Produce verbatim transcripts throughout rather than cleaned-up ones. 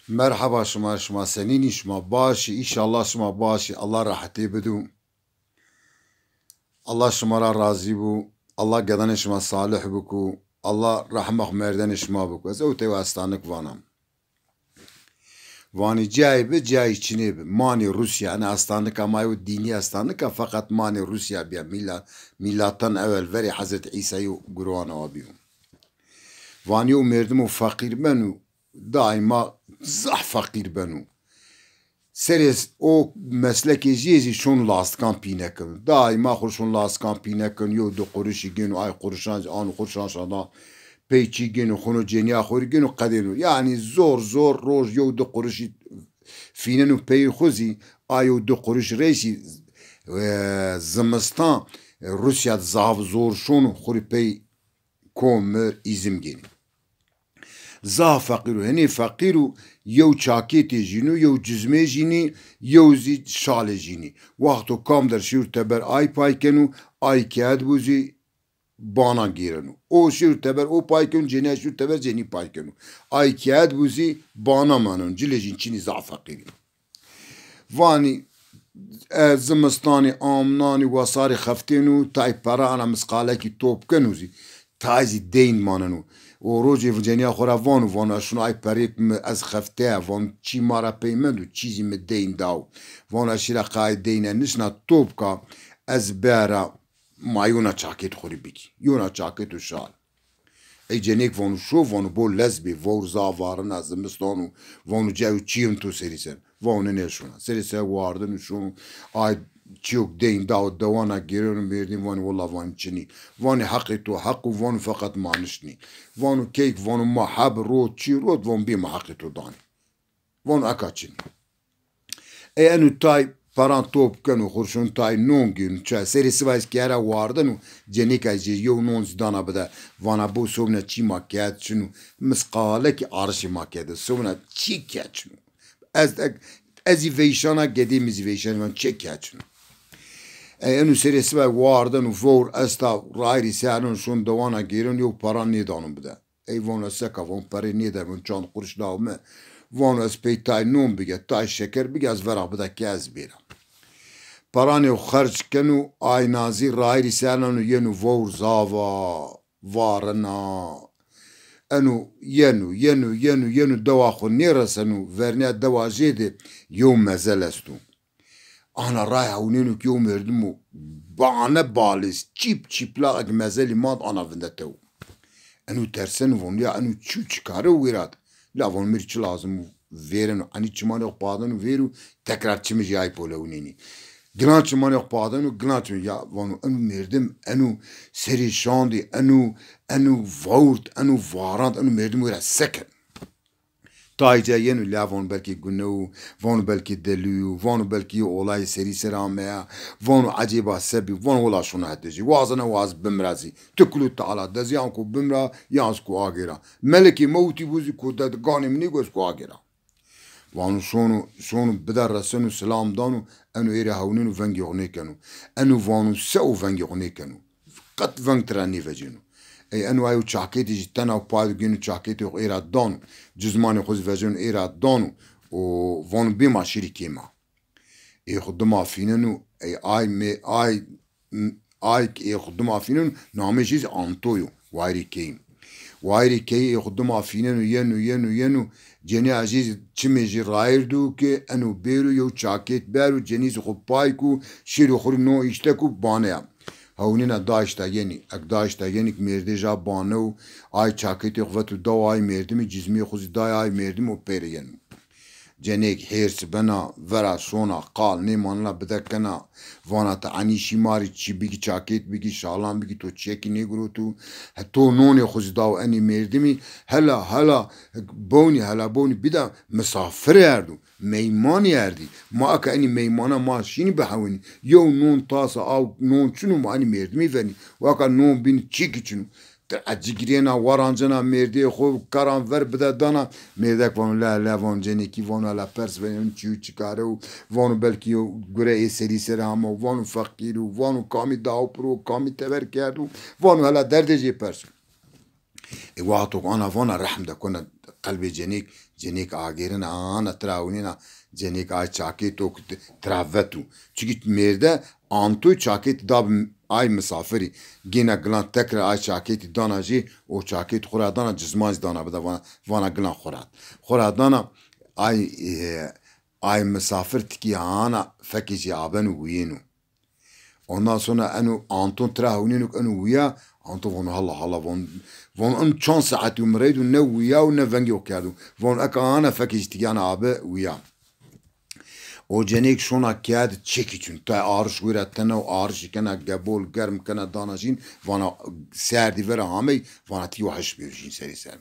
Merheba şima, şima senîn î, şima baş î? Înşallah şima baş î. Allah rehetê bido. Allah şima ra razî bo. Allah gedanê şima salih biko. Allah rehma xo merdenê şima biko. Ez ew tey estandik vana. Vanî cayê bi, cayê çinê bi. Ma nê Rûsya, ene estandik a ma yew dînî estandik a, feqet ma nê Rûsya bîya. Mîla-, mîlatan ewel verê Hezretî Îsayî û gurowana wa bîyo. Vanî yew merdimo feqîr beno, daîma zaf feqîr beno. Serê s-, o meslekê jê zî şono lastikan pîne keno. Daîma xo şono lastikan pîne keno, yew di qurişî gêno, ay qurişan zî ano, qurişan şa da pey çî gêno, xuno cênîya xo rê gêno, qedêno. Yanî zor zor roj yew di qurişî fîneno peyê xo zî, a yew di qurişî rey zî, e, zimistan, e, Rûsya de zaf zor şono, xo rê pey kom, mir, îzim gênê. Zaf feqîr o. Henê feqîr o, yew çakêtê jî nî, yew cizmê jî nî, yew zî şalê jî nî. Wexto kam der şêro teber ay pay keno, ay keyed bo zî bana gêreno. O şêro teber o pay keno, cênîya şêro teber cênî pay keno. Ay keyed bo zî bana maneno. Cilê jî nî çinî, zaf feqîr î. Vanî, e, zimistanî, amnanî, wesarî xeftêno, tay pere ana misqalekî top keno zî, tay zî deyn maneno. O rojê cênîya xo ra vano, vano, ez şino ay perêk mi, ez xefteye, vano, çî ma ra pey mendo, çî zî mi deyn daw. Vano, ez şîra qay deyne nişna top ka, ez bera ma yona çakêt xo rê bikî. Yona çakêt û şal. Ey cenêk vano şo, vano bo lez bê, vewr zaf varin a, zimistan o, vano cay û çîyên to serî ser. Vano nêşona. Serê ser wardin û şono, ay çîyok deyn dawo dewana gêreno, mêrdîn vanî willa vanî çinî. Vanî heqê to heq o, vano feqet ma nişnî. Vano keyk, vano ma heb rot çî rot, vano bê ma heqê to danî. Vano eka çinî. Ey eno tay peran top keno, xo rê şono tay non gêno, çay. Serê siba ez kera wardeno, cenêka jê yew non zî dana bide. Vana bo sewna çî ma keyed çino. Misqalekî arişê ma keyde. Sewna çî keyed çino. Ez, ez zî veyşana, gedê mi zî veyşan, van çi keyed çino. Ey eno serê siba wardeno, vewr esta, rayîrî ser non, şon dewana gêron, yew peran nêdano bide. Ey vano seka, vano perê nêde, vano çand quruş daw mi. Vano ez pey tay non bige, tay şeker bige, ez vera bida ke ez bêra. Peranê xerc keno, ayna zî rayîrî ser nano yeno vewr zava, varina. Eno yeno, yeno, yeno, yeno dewa xo nêreseno, vernîya dewa jê de yew mezel esto. Ana ray hewnêno ke yew merdimo bane balês, çîp çîplaq eg mezelî mand ana vinde tew. Eno terseno vano ya eno çi çi kare wêrat. La vano mi rê çi lazim o vêreno. Enî çimanê xo padeno vêr û tekrar çimê jê ay pole winênî. Gilan çimanê xo padeno, gilan çimê ya vano eno merdim, eno serê şandî, eno, eno vewrt, eno varand, eno merdim wêra seken. Tay ca yeno la vano belkî gune o, vano belkî delî yo, vano belkî yew olayê serî ser ameya, vano ecêba se bî, vano wila şona hetê jî. Wazena waz bimra zî. Ti kulu teala de zî yan ku bimra, yan zî ku agêra. Melekê mewtî bo zî ku de ganê mi nêgo ez ku agêra. Vano şono, şono bide reseno, silam dano, eno ê ra hewnêno vengê xo nêkeno. Eno vano se o vengê xo nêkeno. Qet veng tira nêvecêno. Ey eno ayo çakêtê jî tena pay do gêno çakêtê xo ê ra dano. Cizmanê xo zî veceno ê ra dano. Û vano bê ma şirî kê ma. Ê xo dima fîneno, ey ay mê-, ay, ay ke ê xo dima fîneno, namê jê zî Anto yo, wayirê keyî. Wayirê keyî ê xo dima fîneno, yeno, yeno, yeno, cenîya jê zî çimê jê rayîr do ke eno bêro yew çakêt bero, cenî zî xo pay ko, şêro xo rê no îşte ko, baneya. Hewnêna daşta yenî. Ek daşta yenî ki mêrdê ja bane û ay çakêtê xo veto daw ay mêrdimî, cizmê xo zî day ay mêrdimî û pêre yeno. Cenêk hêrs bena, vera şona, qal nêmanena bide kena. Vana ti enî şî ma rê çî bigî, çakêt bigî, şalan bigî, to çiyekî nêgiroto. He, to nonê xo zî daw enî mêrdimî. Hela, hela, bewnî, hela bewnî bida misafir erdo. Meymanî erdî. Ma aka enî meymana ma şînî bihewinî. Yew non tasa aw non çin o ma enî mêrdimî venî. Waka non bînî çîkî çin o. Ti ecigirêna, warancena mêrdê xo, karan ver bide dana. Mêrdek vano la, la, vano cenêkî, vano hela pers venî, çîyo çi kare o. Vano belkî yew gure ê serî ser ama o, vano feqîr o, vano kamî daw piro, kamî teber kerdo. Vano hela derdê jê pers. Ê wexto ke ana vana rehm de kona qelbê cenêk, cenêk agêrena, ana tira ewnêna, cenêk ay çakêt o ki tira vetu. Çunkî mêrde Antoy çakêt da bi ay misafirî. Gêna gilan tekrar ay çakêtî dana jê, o çakêt xo ra dana, cizman zî dana bida, vana, vana gilan xo ra. Xo ra dana, ay, e, ay misafir tikî ana fekê jê abeno wîyêno. Ondan sonra eno Anton tira hewnêno ke eno wîya, Anton vano hala hala, vano, vano eno çand saetî yo mi reydo ne wîya û ne vengê xo kerdo. Vano eke ana fekê jê tikî ana abe wîya. O cenêk şona kerd çekî çin. Tay ariş wêra tena û arişî kena gebol, germ kena dana jîn, vana serdî vera hamey, vana tî wa heş bêro jîn serê ser.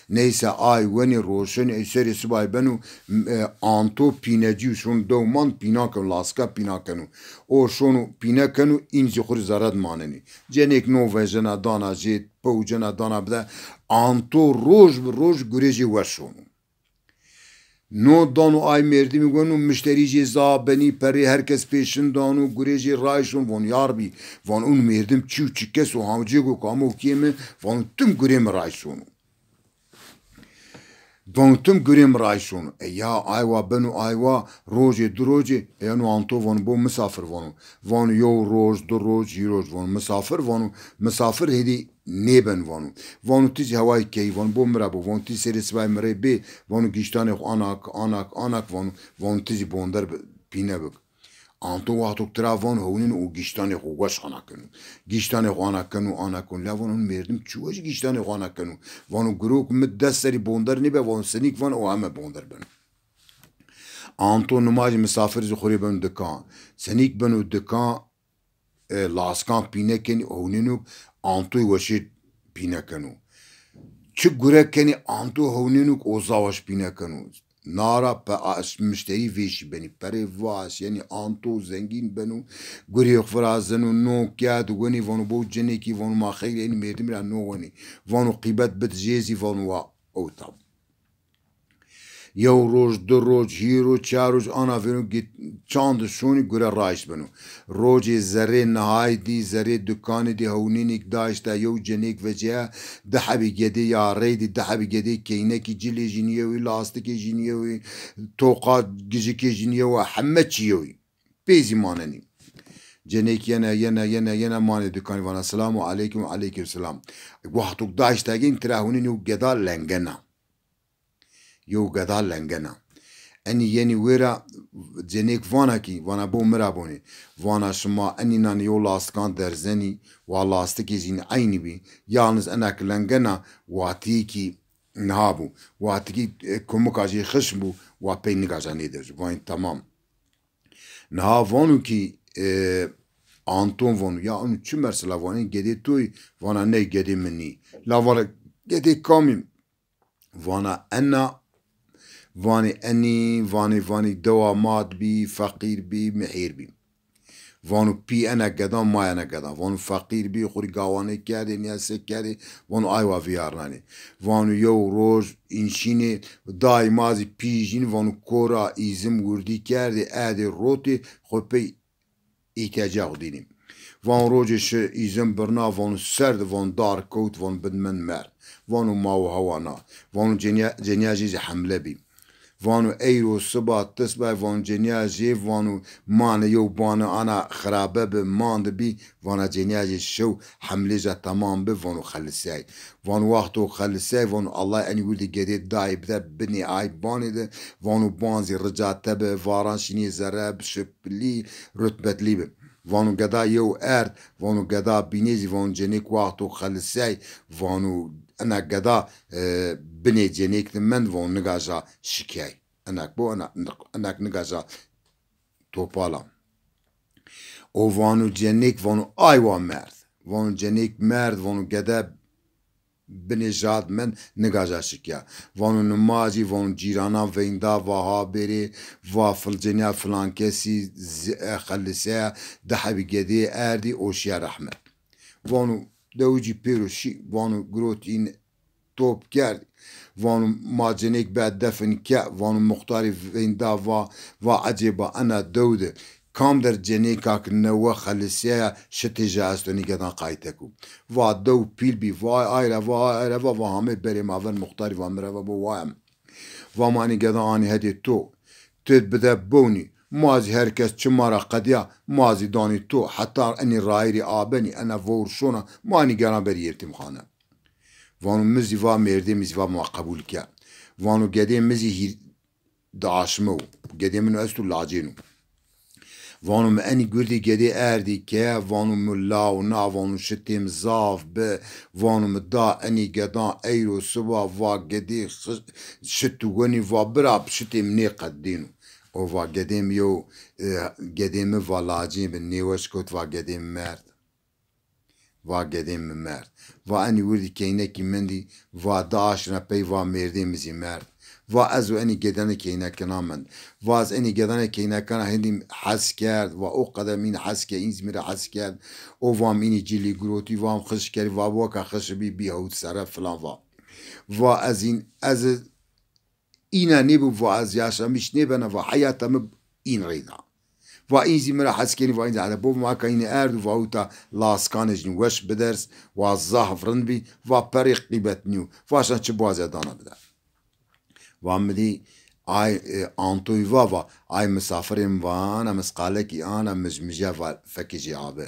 Neyse ay wenê roşenê, ey serê sibayî beno, e, Anto pînecî û şon dew man pîna keno, lasika pîna keno. O şono pîne keno, în zî xo rê zere di manenê. Cenêk no vejena dana jê, pewcena dana bide. Anto roj bi roj gurê jê weş şono. No dano ay mêrdimî weno, mişterî jê zaf benî, perê her kes pê şin dano, gurê jê ray şon, von yar bî, von un mêrdim çî û çi kes o, hawcêgo ku amo kê mi, von tim gurê mi ray şono. Von tim gurê mi ray şono. E ya aywa beno aywa, rojê du rojê, e no Anto von bo misafir vono. Von yew roj, du roj, hî roj von misafir vono. Misafir hêdî nêben vano. Vano ti zî hewayê keyî, vano bo mi ra bo, vano ti zî serê sibayê mi rê bê, vano giştanê xo anak, anak, anak, vano, vano ti zî bonder bi, pîne bik. Anto wexto ke tira vano hewnêno û giştanê xo weş ana keno. Giştanê xo ana keno, ana keno. La vano mêrdim çi weş giştanê xo ana keno. Vano guro ke mi des serî bonder nêbe, vano senîk vano o heme bonder beno. Anto nimajê misafir zî xo rê beno dikan. Senîk beno dikan, e, laskan pîne kenî, hewnêno Antoy weşê pîne keno. Çi gure kenî Anto hewnêno o zaf weş pîne keno. Nara pe a-, mişterî vêşî benî. Perê vaş, yanî Anto zengîn beno, gurê xo virazeno, no kerd wenî vano bo cinêkî vano ma xeyrê enî mêrdimî ra no wenî. Vano qîmet bid jê zî vano wa ewta. Yew roj, du roj, hî roj, çar roj ana vêno git-, çand şonî gure raşt beno. Rojê zerrê nihay dî, zerrê dukanî dî hewnênêk daşta yew cenêk vecîya, di hebî gedê ya rey dî, di hebî gedê keynekî cilê jî nîyewî, lastikê jî nîyewî, toqa gijikê jî nîyewa, heme çî yewî. Pê zî manenî. Cenêk yena, yena, yena, yena manê dukanî vana selamu aleykum, aleykum selam. Wexto ke daşta gên tira hewnênî yew geda lengena. Yew geda lengena. Enî yenî wêra cenêk vana kî, vana bo mi ra bonê. Vana şima enînan yew lastikan derzenî, wa lastikê zî eynî bî. Yalniz ena ke lengena, watîyê kî niha bû. Watî kî, e, komika jê xişm bû, wa pey nigaja nêderzo. Vanî temam. Niha vano kî, e, Anton vano, ya eno çi mersela vanê, gedê to yî? Vana ney, gedê mi nî. La vana gedê kamî? Vana ena, vanê enî, vanê, vanê dewa ma de bî, feqîr bî, mihêr bî. Vano pî ena gedan, ma ena gedan. Vano feqîr bî, xo rê gawanê kerdê, nîya se kerdê, vano ay wa vîyarnanê. Vano yew roj înşînê, dayê ma zî pîjîn, vano kora îzim wirdî kerdê, erdê rotê, xo pey îhtîyaca xo dînî. Van rojê şi îzim birna, vano serd, van dar kewt, van bid mend merd. Vano ma û hewa na. Vano cenîya-, cenîya jê zî hemle bî. Vano eyro siba tisbay, vano cenîya jê, vano mane yew bane ana xirabe bi, mand bî, vana cenîya jê şew hemlê ja temam bi, vano xelisey. Vano wexto xelisey, vano Allah enî wirdî gedê dayê bide binê ay banê de, vano ban zî rica te bi, varan şinîyê zere bi, şiplî, rutbetlî bi. Vano geda yew erd, vano geda bînê zî, vano cenêk wexto xelisey, vano ena geda, e, binê cenêk de mend, vano nigaja şikey. Enak bo, ena, enak nigaja topala. O vano cenêk, vano ay wa merd. Vano cenêk merd, vano gede binê jad mend, nigaja şikya. Vano nimajî, vano cîranan veynda, va ha bêrê, va fil-, cenîya filan kesî z-, e, xeliseya, di hebî gedê erdî, o şiya rehmet. Vano dewicî pêro şî, vano girotîn top kerd. Vano ma cenêk be defin ke, vano muxtarî veynda va, va ecêba ena dew de Kam der cenêka ki newe xelisîyaya şitê ja esto, enî gedan qayte ku. Va dew pîl bî, vay ay re va, ay re va, va hamê berê ma ver muxtarî, va mi re va bo wayem. Va ma enî gedan anî hedê to. Têd bide bewnî. Ma zî her kes çi ma ra qedîya, ma zî danî to. Heta enî rayîrî abenî, ena vewr şona, ma enî gedan berî Yetîmxane. Vano mi zî va mêrdê mi zî va ma qebûl ke. Vano gedê mi zî hîr, di aşme o. Gedê min esto lacên o. Vano mi enî gurdî gedê erdî ke, vano mi law na, vano şitê mi zaf bi, vano mi da enî gedan eyro siba va gedê xi-, şit wenî va bira şitê mi nêqedîno. O va gedê mi yew, e, gedê mi va lacên bi nêweş kot va gedê mi merd. Va gedê mi merd. Va enî wirdî keynekî mendî, va di aşina pey va mêrdê mi zî merd. Va ez û enî gedanê keynekina mend. Va ez enî gedanê keynekana hindî hes kerd. Va o qeder mi înî hes kerd, în zî mi ra hes kerd. O va mi înî cilî girotî, va mi xiş kerî, va weka xiş bî, bî hewt serre filan va. Va ez în, ez Îna nêbû, va ez yaşamîş nêbena, va heyata mi în reyda. Va în zî mi ra hes kenî, va în zî hede bo ma ka înî erd û va uta laskanê jî weş biders, wa zaf rind bî, va perê qîmet nîyo. Va şan çi biwazî dana bide. Va mi dî ay, e, Antoy va, va ay misafirê mi vana misqalekî ana mijmije va fekê jê abi.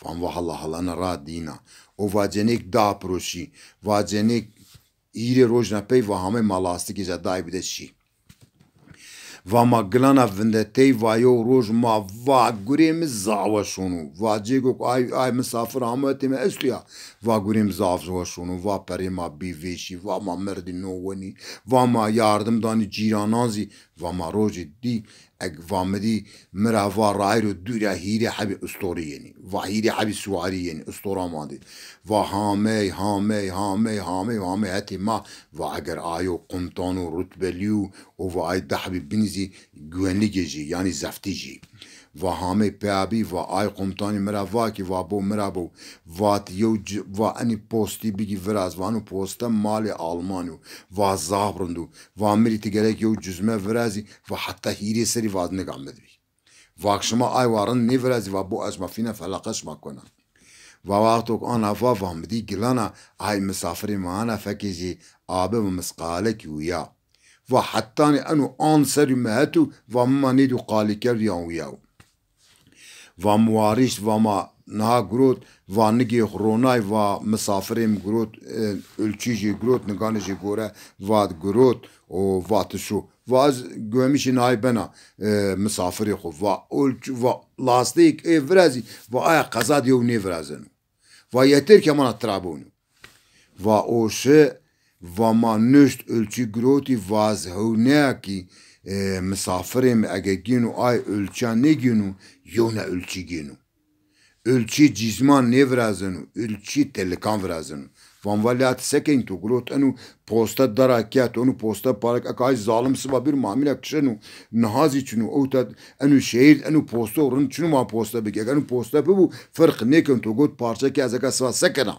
Van va hala hala ena ra dîna. O va cenêk da piroşî. Va cenêk Hîrê rojna pey va hamey ma lastikê ja day bide şî. Va ma gilana vindetey, va yew roj ma va gurê mi zaf weş şono. Va cêgo ay, ay misafir amo hetê mi esto ya. Va gurê mi zaf weş şono. Va perê ma bî vêşî. Va ma merdî no wenî. Va ma yardim danî cîranan zî. Va ma rojê dî, eg va mi dî, mi ra va rayro dû ra hîrê hebî istorî yenî. Va hîrê hebî siwarî yenî, istora ma dî. Va hamey, hamey, hamey, hamey, hamey hetê ma, va eger ayo qumtano rutbelî yo, o va ay di hebî binî zî güvenligê jî, yanî zeftî jî. Va hamey pê abî, va ay qumtanî mi ra va ki, va bo mi ra bo. Vat yew ci-, va enî postî bigî viraz, va eno poste malê Alman o. Va zaf rind o. Va mi rî ti gerek yew cizme virazî, va heta hîrê serî va niga mi di bî. Va şima ay wa rind nêvirazî, va bo ez şima fîna felaqa şima kona. Va wexto ana va, va mi dî gilana, ay misafirê mi ana fekê jê abi mi misqalekî uya. Va hetanî eno an serî mi het û va mi ma nêdî qalî kerd yan uya. Va mi warişt, va ma niha girot, va nigê xo ronay, va misafirê mi girot, e, ulçî jê girot, niganê jê gore, va girot, o va ti şo. Va ez guhemîşê nay bena, e, misafirê xo. Va ulç-, va lasteyêk ê virazî, va aya qeza di yew nêvirazeno. Va yeter ke mana tira bonî. Va o şi, va ma nuşt ulçî girotî, va ez hewneya kî, e, misafirê mi ege gêno ay ulçîya nêgêno, yewna ulçî gêno. Ulçî cîzman nêvirazeno, ulçî telikan virazeno. Van va lê ti sekeyn to girot eno poste dara kerd, eno poste parek eka ay zalim siba bir mamîna kişeno, niha zî çino, ewta eno şehîr eno poste rind çino ma poste bike. Eno poste bibo, firq nêken to got parçe ke ez eka siba sekena.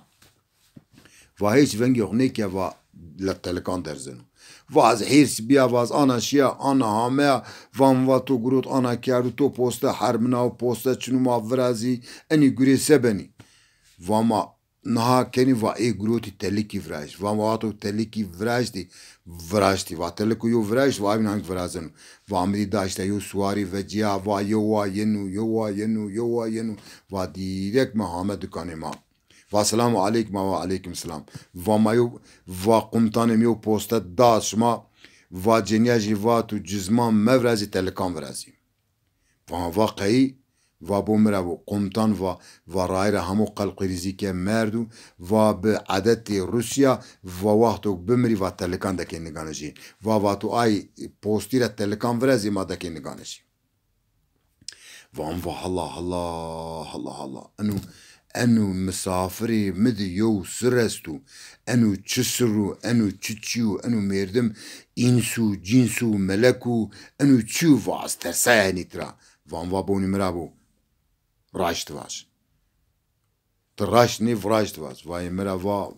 Va hêç vengê xo nêke, va le telikan derzeno. Va ez hêrs bîya, va ez ana şîya, ana hameya, van va to girot ana kerdo, to poste hermina û poste çino ma virazî, enî gurê se benî? Va ma niha kenî, va ê girotî telikî viraşt. Va ma to telikî viraştî, viraştî. Va teliko yo viraşt, va ay nang virazeno. Va mi dî daşta yo suwarî vecîya, va yo wa yeno, yo wa yeno, yo wa yeno. Va dîrek ma hame dukanê ma. Va selamu aleykum, va aleykum selam. Va ma yo, va qumtanê mi yo poste da şima, va cenîya jî va tu cizman mevirazî, telikan virazî. Va, va qeyî, va bo mi ra bo. Qumtan va, va rayîra hemo qelqirîzî ke merdo, va bi edetê Rûsya, va wexto bimirî va telikan dekê niganê jê. Va, va tu ay postî ra telikan virazî ma dekê niganê jê. Van va hala hala, hala hala. Eno, eno misafirê mi di yew sir esto. Eno çi sir o, eno çi çî yo, eno mêrdim îns o, cîns o, melek o, eno çi yo, va ez tersaya enî tira. Van va bonî mi ra bo. Raşt vaj. Ti raşt nê, viraşt vaj. Vayê mi ra va,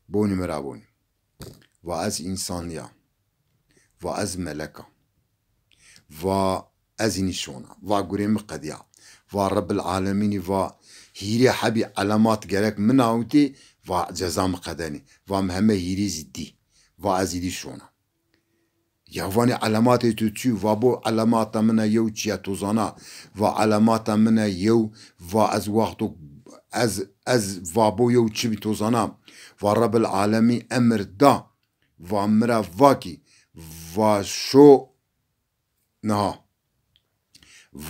bonî mi ra bonî. Va ez însan nîya. Va ez melek a. Va ez înî şona. Va gurê mi qedîya. Va Rebbil Alemînî va hîrê hebî elemat gerek min awitê, va ceza mi qedenê. Va mi heme hîrê zî dî. Va ez îdî şona. Ya vanê elematê tu çi? Va bo elemata min a yew çiya to zana. Va elemata min a yew, va ez wexto ez, ez va bo yew çi bî to zana. Va Rebbil Alemî emir da. Va mi ra va kî, va şo niha.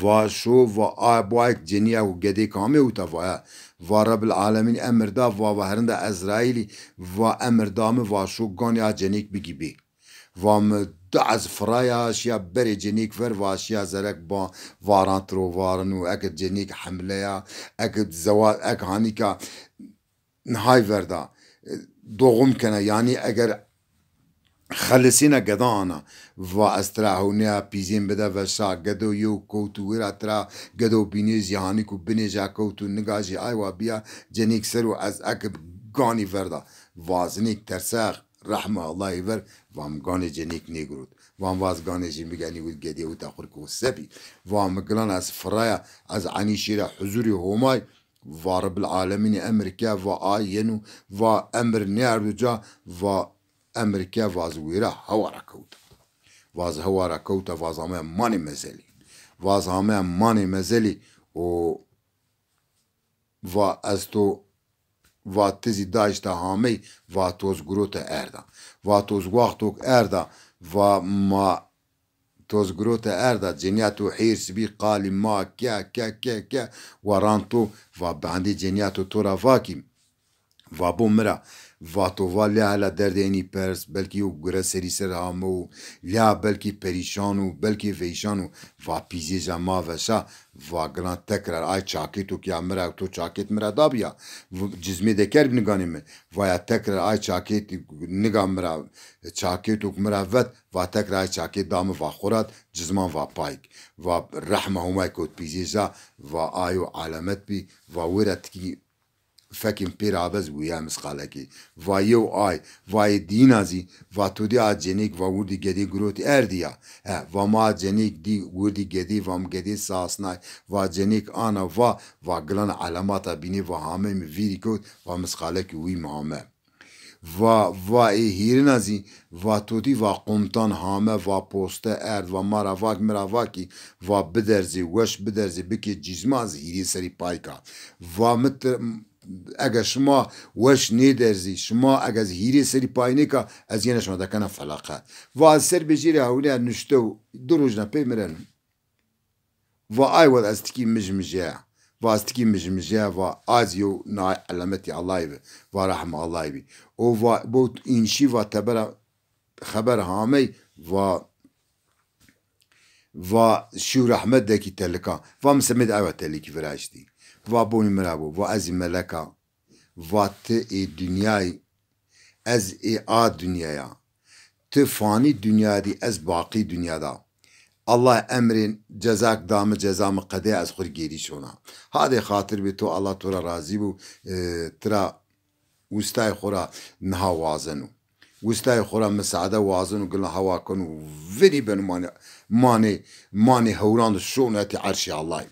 Va şo, va a, bo ayk cenîya û gedê kamê ûta va ya. Va Rebbil Alemîn emir da, va, va herinda Ezraîlî, va emir da mi, va şo ganê a cenêk bigî bê. Va mi di ez firaya şiya berê cenêk ver, va şiya zerek ba, varan tiro varin û eke cenêk hemle ya, eke zewa, eke hanîka nihay verda, e, doğum kena, yanî eger xelisîna geda ana, va ez tira hewneya pîzên bide veşa, gedo yew kewt û wêra tira gedo bînê zî hanîk û binêja kewt û niga jî ay wa bîya cenêk ser û ez eke ganî verda. Va zinêk tersex, rehma Allahî ver, va mi ganê cenêk nêgirot. Va mi va ez ganê jî bigenî wit gedê wita xurk û sepî. Va mi gilan ez firaya, ez enî şêra huzurê Homay, va Rebbil Alemînî emir ke, va ay yeno, va emir nêerdo ca, va emir ke, va ez wêra hewa ra kewta. Va ez hewa ra kewta, va ez ameya manê mezelî. Va ez ameya manê mezelî û va ez to, va ti zî dayişta hamey, va toz girote erda. Va toz wextok erda, va ma toz girote erda, cenîya to hêrs bî, qalî ma ke, ke, ke, ke, waran to, va bandê cenîya to to ra va kî, va bo mi ra, va to va lê hela derdê enî pers, belkî yew gure serî ser hame û lê belkî perîşan û belkî veyşan û, va pîzêja ma veşa, va gilan tekrar ay çakêto kî ya mi ra, to çakêt mi ra dabîya, v-, cizmê de kerb niganê mi, va ya tekrar ay çakêt niga mi ra, çakêto mi ra vet, va tekrar ay çakêt da mi, va xo ra, cizman va payk. Va rehma Homay kewt pîzêja, va ayo elemet bî, va wêra tikî fekên pêra abez wîya misqalekî. Va yew ay, va yê dîna zî, va to dî a cenêk va wirdî gedê girotî erdî ya. He, va ma cenêk dî wirdî gedê, va mi gedê sasnay, va cenêk ana va, va gilan elemata bînê va hamey mi vîrî kewt, va misqalekî wî mi hame. Va, va ê hîrina zî, va to dî va qumtan hame, va poste erd, va ma ra va kî, mi ra va kî, va biderzê, weş biderzê, bikê cîzma zî hîrê serî payka. Va mi ti-, ege şima weş nêderzî, şima ege ez hîrê serî pay nêka, ez yena şima dekena feleqe. Va ez ser bê jêrê hewlîya nuşte û di rojna pey mireno. Va ay wed ez tikî mijmije ya. Va ez tikî mijmije ya, va az yew nay elemetî Allahî bi, va rehma Allahî bî. O va bo înşî va tebera xeber hamey, va, va şî û rehmet dekî telika. Va mi semêd ewa telikî viraştî. Va bonî mi ra bo, va ez zî meleka. Va ti ê dinyayî, ez ê a dinyaya. Ti fanî dinya dî, ez baqî dinya da. Allah emrên cezak da mi, ceza mi qedê, ez xwu rê gêrî şona. Hadê xatir bê to, Allah to ra razî bo, e, tira wistayê xwu ra niha wazeno. Wistayê xwu ra misaade wazeno, gila hewa keno, vinî beno manê, manê, manê hewran de şono hetê erşê Allahî.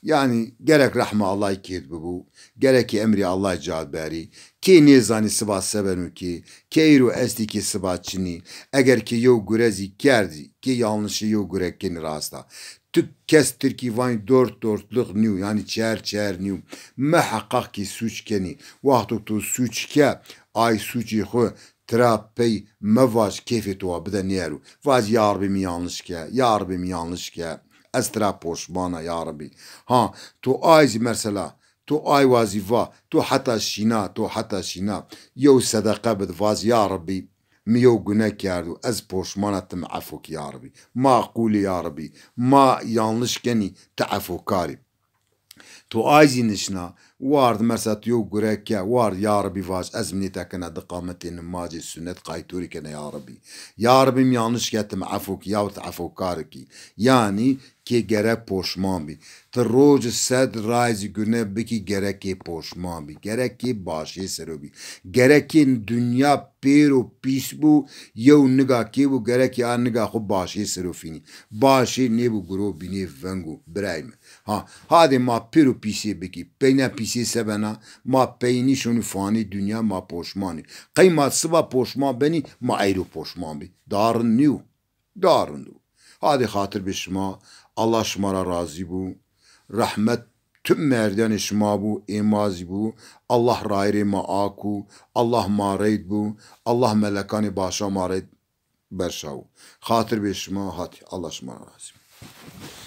Yanî gerek rehma Allahî kêt bibo, gerek kî emrê Allahî cad berî. Kê nêzanî siba se beno kê, kê îro estî kê siba çinî. Eger kê yew gure zî kerdî, kê yanlişê yew gure kenî rast a. Tu kes tirkî vanî dört dörtlük nîyo, yanî çer çer nîyo. Miheqeq kê sûc kenî. Wexto tu sûc ke, ay sûcê xwu tira pey mevaj, keyfê to wa bide nêero. Vaj ya Rebî mi yanlış ke, ya Rebî mi yanlış ke. Ez tira poşman a ya Rebî. Ha, to ay zî mesela, to ay wa zî va, to heta şîna, to heta şîna. Yew sedeqe bid, vaj ya Rebî, mi yew gune kerdo, ez poşman a, ti mi efo kî ya Rebî. Ma qûlî ya Rebî, ma yanlış kenî, ti efokar î. To ay zî nişna, Ward mersa tu yew gurek ke, ward ya Rebî vac, ez mi nêtekena di qametê nimacê sunet qaytorî kena ya Rebî. Ya Rebî mi yanlış ketim efo ki, yahut efokar ki. Yanî kê gerek poşman bî. Ti roj sed ray zî gune bikî gerekê poşman bî. Gerekê başê sero bî. Gerekê dinya pêro pîs bû, yew niga kê bû, gerekê a niga xwu başê sero fînî. Başê nêbû guro bînê veng o, birayê mi. Ha, hadê ma pêro pîsê bikî, peyna pîsê se bena, ma peynî şonî fanî dinya, ma poşman î. Qey ma siba poşman benî, ma eyro poşman bî. Daha rind nîyo. Daha rind o. Hadê xatir bê şima, Allah şima ra razî bo. Rehmet tim merdiyanê şima bo, ê ma zî bo. Allah rayirê ma ak o. Allah ma reyd bo. Allah melekanê başa ma reyd berşawo. Xatir bê şima, hatî. Allah şima ra razî bo.